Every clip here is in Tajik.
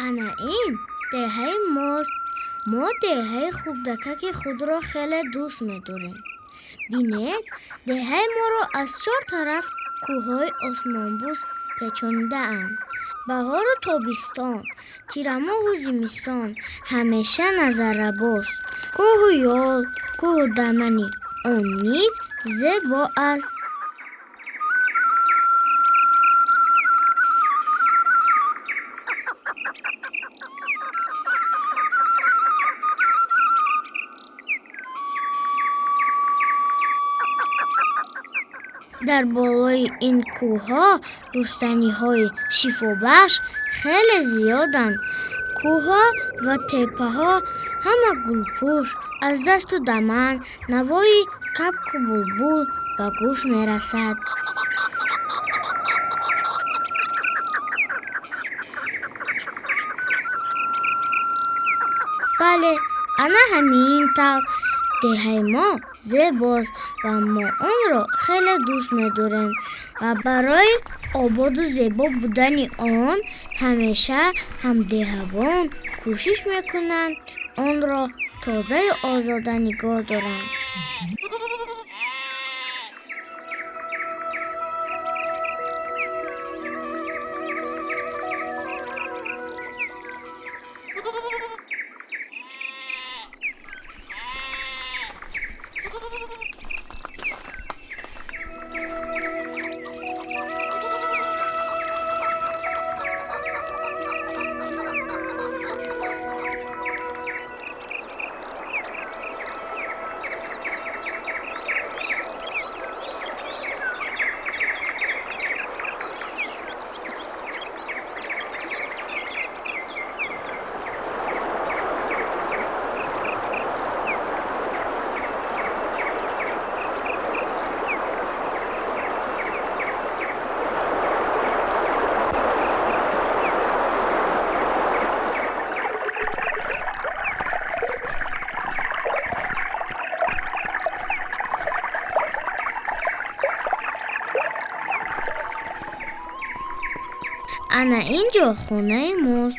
Ана ин деҳаи мост. Мо деҳаи хурдакаки худро хеле дӯст медорем. Бинед, деҳаи моро аз чор тараф кӯҳҳои осмонбӯс печонидаанд. Баҳору тобистон, тирамоҳу зимистон ҳамеша назаррабост. Кӯҳу ёл, кӯҳу дамани он низ зебо аст. Дар болои ин кӯҳҳо рустаниҳои шифобахш хеле зиёданд. Кӯҳҳо ва теппаҳо ҳама гулпӯш, аз дашту даман навои кабку булбул ба гӯш мерасад. Бале, ана ҳамин тавр деҳаи мо зебост ва мо онро хеле дӯст медорем ва барои ободу зебо будани он ҳамеша ҳамдеҳагон кӯшиш мекунанд онро тозаю озода нигоҳ доранд. Ана ин ҷо хонаи мост.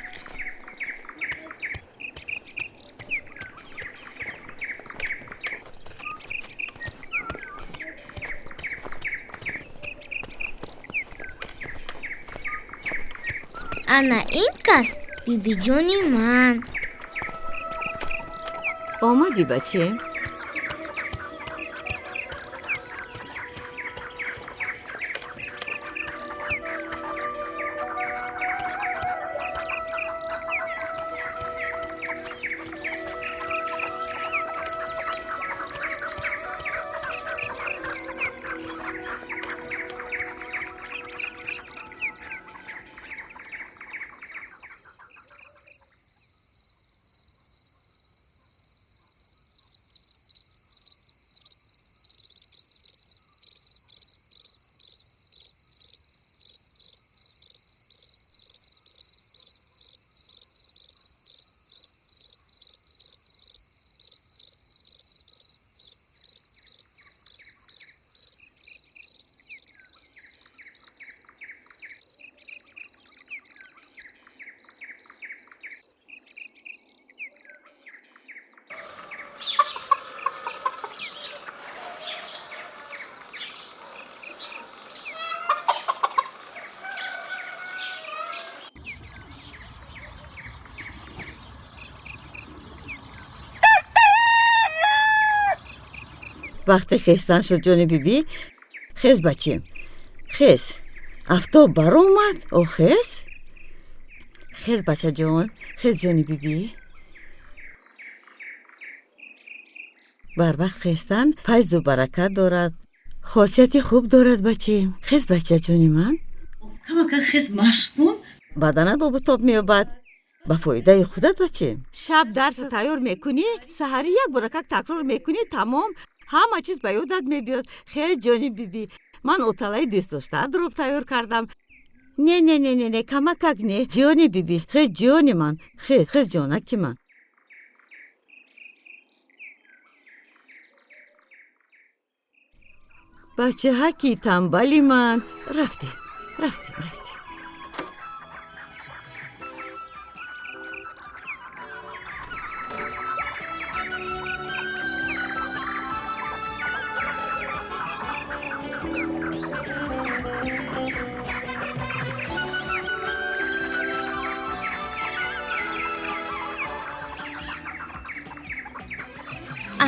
Ана ин кас бибиҷони ман. Омадӣ, баче? Вақте хестан шуд, ҷони бибӣ, хез, бачем, хез, афтоб баромад. О, хез, хез, бачаҷон, хез, ҷони бибӣ. Барвақт хестан файзу баракат дорад, хосияти хуб дорад, бачем. Хез, бачаҷони ман, камака хез, машқ кун, баданат обу тоб меёбад, ба фоидаи худат, бачем. Шаб дарс тайёр мекунӣ, саҳарӣ як боракак такрор мекунӣ, тамом, ҳама чиз ба ёдат мебиёд. Хез, ҷони бибӣ, ман оталаи дӯстдоштаатро тайёр кардам. Не, не, не, не, не, камакак не, ҷони бибӣ, хез, ҷони ман, хез, хез, ҷонаки ман. Бачаҳаки тамбали ман. Рафтем, рафтем, рафтем.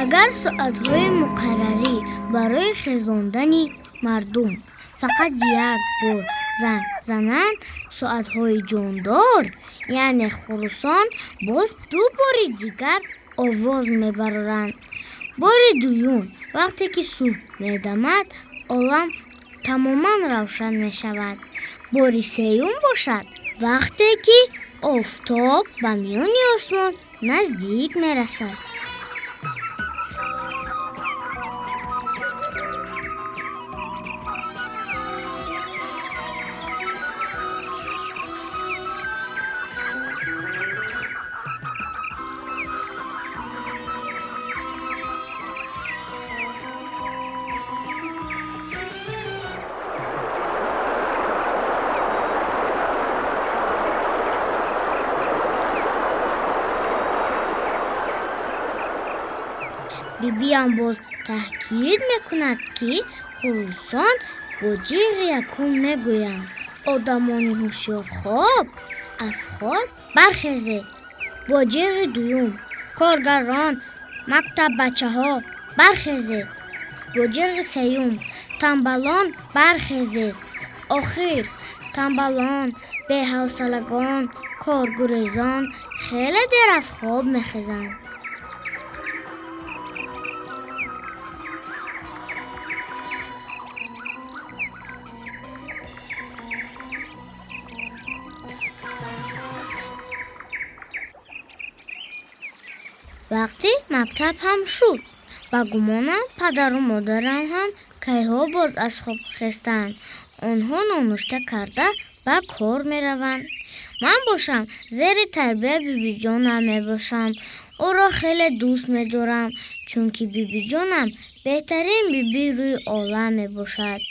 Агар соатҳои муқаррарӣ барои хезондани мардум фақат як бор занг зананд, соатҳои ҷондор, яъне хурусон, боз ду бори дигар овоз мебароранд. Бори дуюм вақте ки субҳ медамад, олам тамоман равшан мешавад. Бори сеюм бошад, вақте ки офтоб ба миёни осмон наздик мерасад. Бибиам боз таъкид мекунад, ки хурусон бо ҷиғи якум мегӯянд: одамони ҳушёрхоб аз хоб бархезед. Бо ҷиғи дуюм: коргарон, мактаббачаҳо бархезед. Бо ҷиғи сеюм: тамбалон бархезед. Охир тамбалон, беҳавсалагон, коргурезон хеле дер аз хоб мехезанд. Вақти мактаб ҳам шуд. Ба гумонам падару модарам ҳам кайҳо боз аз хоб хестанд. Онҳо нонушта карда ба кор мераванд. Ман бошам зери тарбияи бибиҷонам мебошам. Ӯро хеле дӯст медорам, чунки бибиҷонам беҳтарин биби рӯи олам мебошад.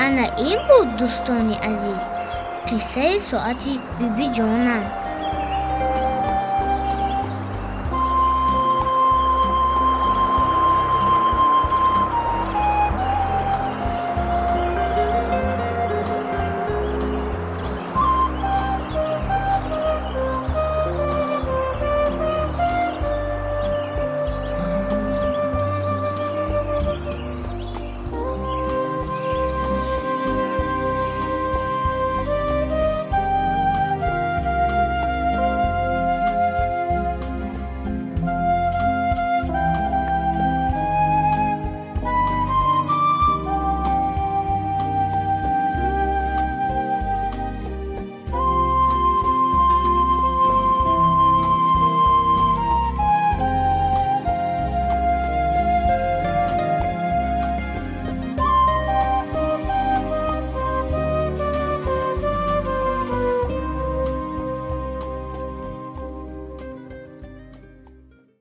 Ана ин буд, дӯстони азиз, қиссаи соати бибиҷонам.